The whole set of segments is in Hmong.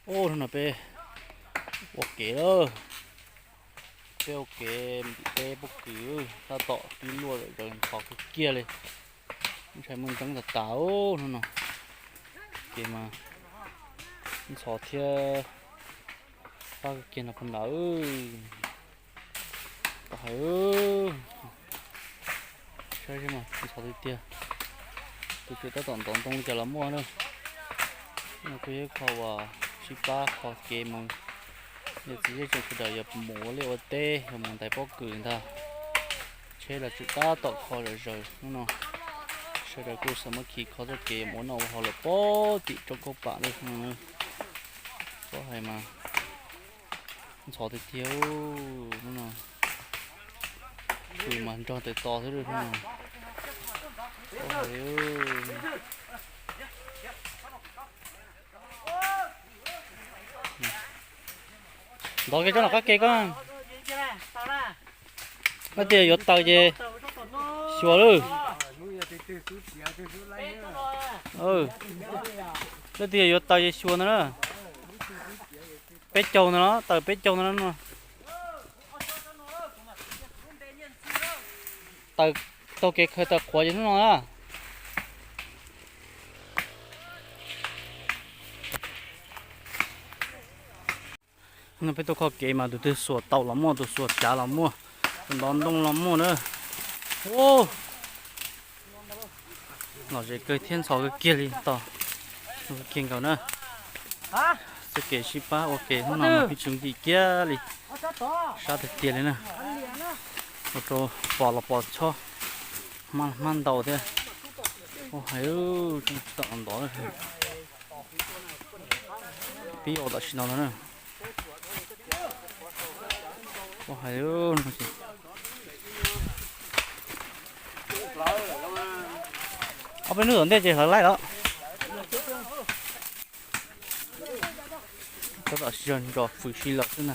Ub, hnub no peb ua kev lawm. Peb ua kev ntim teb pob kws, tab tom pib luaj lawm, ntxhov kawg kiag li. Ntshai muaj ntseeb tas tas hnub no. Kev mas ntxhov thiab fab kawg kiag no pog nrad. Pov hais, saib seb mas ntxhov tiag tiag. Tus tswv tab tom ntov ntoo li cas los muaj na. No kuj yog ib qho uas sib pab kho kev mus. Yog txiv zej tsoom sawv daws yog mus ua liaj ua teb, yog mus ntais pob kws ntag, tsheb los tseem tab tom kho zom zaws hnub no. Sawv daws kuj xav muab khi kho txoj kev mus ua noj ua haus lawm pem tim roob Kaub Pam lawm no. Pov hais mas ntxhov tiag tiag hnub no. Kws mas nrog tes tos xwb hnub no. Pov hais, ntov kiag tsob nram qab ke koj. Leej twg yuav taws ces xyuas lawm. Leej twg yuav taws ces xyuas ntawd na. Peb caug ntawd los, taws peb caug ntawd no. Taws taug kev khaws taws qhuav ces hnub no na. No peb tuaj kho kev mas tus twg xuas taus los muaj, tus xuas cav los muaj, tus ntov ntoo los muaj na. Ub, lom zem kawg thiab ntxhov kawg kiag li tos kiag nkaus na. Txoj kev sib pab ua ke hnub no mas pib tsis yooj yim kiag li, sab tiag tiag li na. Ua rau pos los pos chob, hmab los hmab ntau thiab. Ua hais, tsis tau ntov, pib ua tam sim no ntag na. Ua hais, ob peb hnub tom ntej ces hlawv laij los. Tab tom sib zog ntsos fws si lawm xwb na.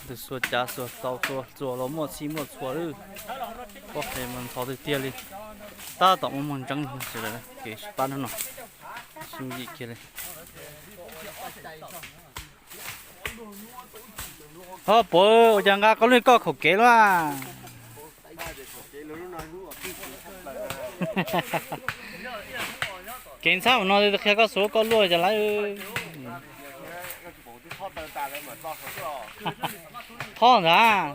Tus xuas cav xuas taus xuas txuas los muaj txhij muaj txhua lawm. Pov hais mas ntxhov tiag tiag li. Tab tom muaj muaj ntseeb sawv daws kev sib pab hnub no, sib yooj yim kiag li. Ho puas ua cas nqa koj lub koj khaum kev luaj? Kev ntxhab ua no qhia koj xuv koj luaj cas lawm. Thob ntag.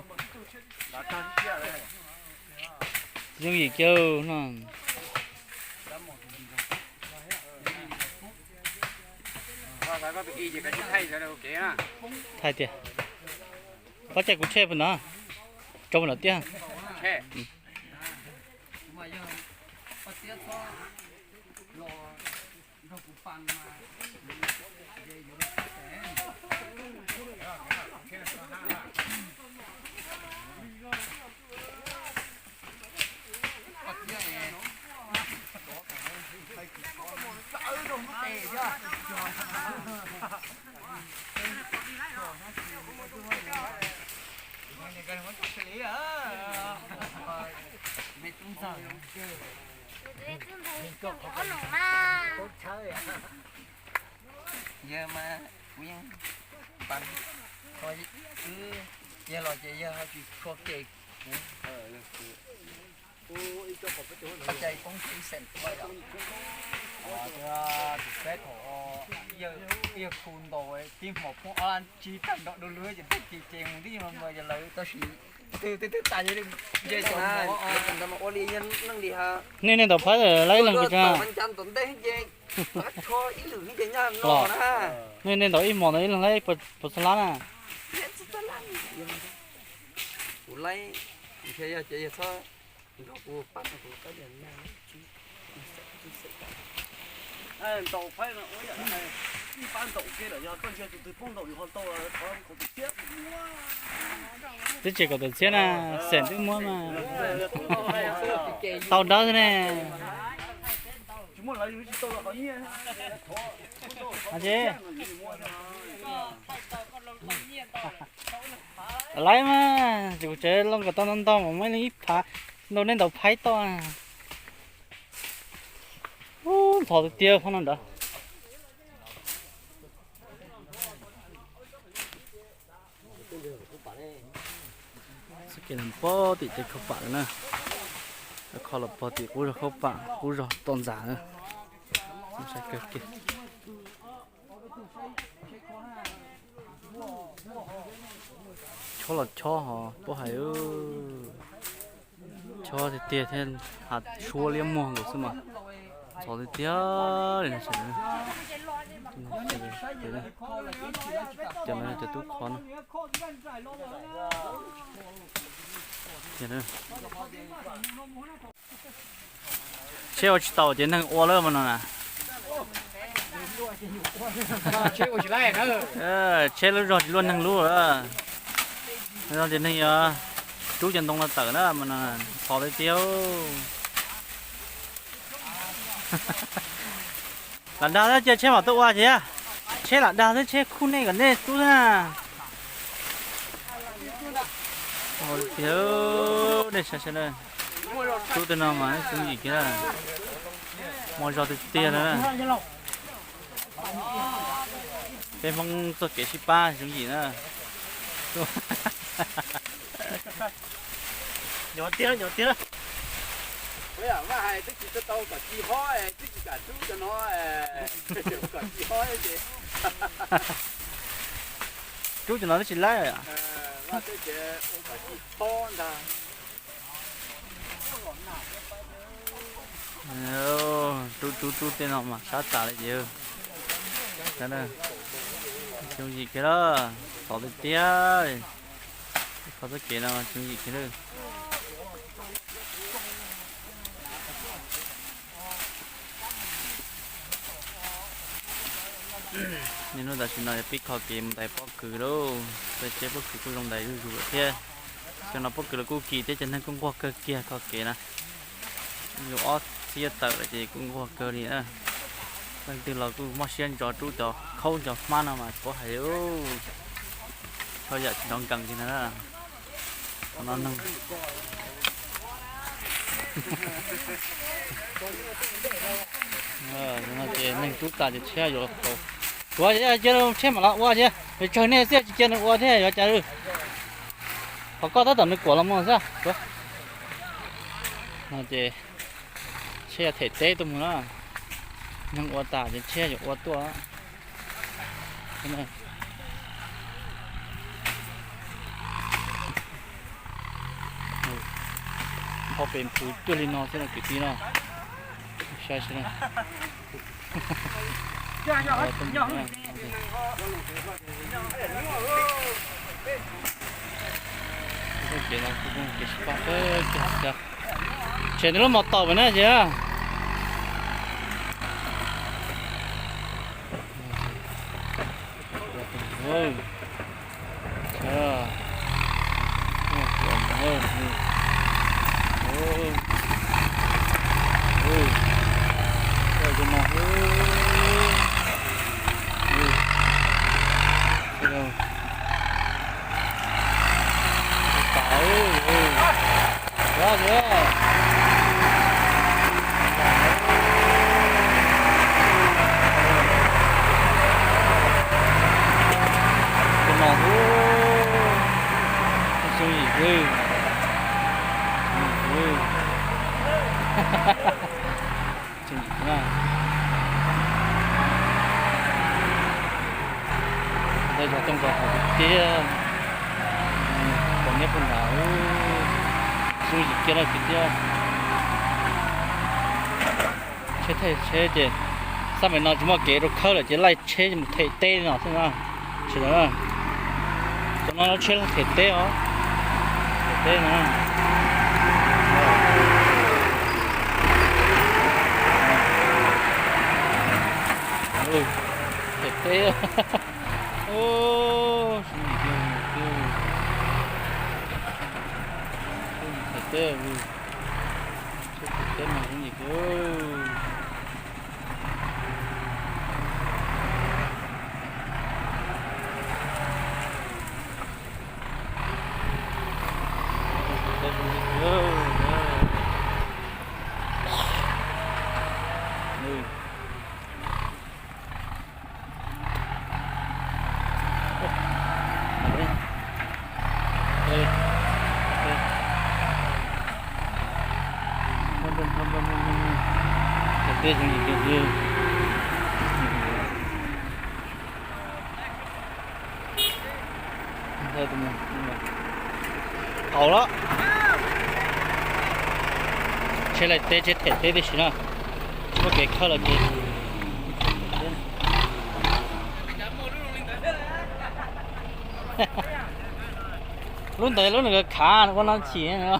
Yooj yim kiag no. Thaij tiag. Pab caij kuv tsheb puas ntag? Tso puas ntag tiag. Yawg mas kuv yeej pab, wb yawg los ces yawg ho tsis tshua kem kuv. Ua cas poob ib xees tuaj yom? Tus peb thaum yawg khu ntaus tib hmo poob ob lab tsib tag nrho du lug ces tag kis ces mus tib hmo mus ces lawv tab sis twb twb tas yawg ntse ces ua li neej li ha. Nej nej ntaus phaib laib leeg puas tsawg? Nej nej ntaus ib hmos ntawd ib leeg laib puas txog lab na? Kuv laib, ntshe yog ces yog txhob nrog kuv pab no kuv tab yog nag. Twb tsis kaum tawm txhiab na, xeem twb muab mas. Tau dawb xwb ne. Laib mas, ces kuv tsev loj kom tau ntau ntau mas muaj ib leeg ib phav, ntau nej ntaus phaib tau. Ub, ntxhov tiag tiag qhov no nrad. Ces los pog tim tej khaub pam na, kho los pog tim qub zog khaub pam, qub zog toj ntxas na. Sai kawg kiag. Chob los chob hos pab hais, chob tiag tiag thiab, hav suab liab muag nkaus xwb mas. Ntxhov tiag tiag li no. Cov no cov tub kho na. Tsheb ua tsis tau ces neeg ua lawm mas no na. Tsheb lub zog tsis luaj neeg lub lawm. Zog ces neeg yuav rub cov ntoo no tawm na mas no, ntxhov tiag tiag. Lam dag thiab cia tsheb mam tuaj ua thiab. Tsheb lam dag thiab tsheb khub nej kom nej rub thiab na. Tiag, nej saib saib na. Rub tej no mas xyoob yim kiag na. Muaj zog tiag tiag na. Peb Hmoob txoj kev sib pab xyoob yim na. Nyob tiag, nyob tiag. Vaj hais twb tsis tau kom ci hob, twb tsis kam rub cov no, kom ci hob ces. Rub cov no twb tsis laib. Vaj twb tias kom ci hob ntag. Rub rub rub tej no mas sab tas li ces. Xyoob yim kiag lawm, ntxhov tiag tiag. Qhov txoj kev no xyoob yim kiag lawm. Niaj hnub tam sim no yog pib kho kev mus ntais pob kws lauj, tej tsheb pob kws kuj zoo ntais zuj zus lawm thiab. Xyoo no pob kws los kuj kim thiab ces neeg kuj nquag kawg kiag kho kev na. Yus ob txhiab tawm lawm ces kuj nquag kawg li na. Leej twg los kuj muaj siab ntso rub cov khaub cov hmab no mas pab hais, txhua yam tsis nrov nkees kiag na. Qhov no neeg, no ces neeg rub tas ces tsheb yuav, tuav cia tsheb mam los ua thiab, tsawg nej xwb tsis cia nws ua thiab yuav cas. Qhov koj tab tom nws kuam los mus xwb. No ces tsheb yuav them teb tuaj mus na. Neeg ua tas ces tsheb yuav ua tuaj. Hauv pes phwv cuag li no xwb no kwv tij no. Saib seb. Ces no kuj kev sib pab, tshem nws lub mos taum na ces. Ntawd zos tooj zos hauv tiag tiag, pom niab pog nrad, xyoob yim kiag lawm tiag tiag. Tsheb thaij tsheb ces xab pem no tsis muaj kev rau khawb lawm ces laij tsheb mus them teb no xwb na. Tsis, cov no lawv tsheb them teb os, them teb na. Them teb. Them teb, them teb mas xyoob yim kiag. Teb zoo li tias haus lawm, tsheb laij teb tsheb them teb tib si na, tsis muaj kev khawb los ces lub ntawd lub nws khav ua no chim no.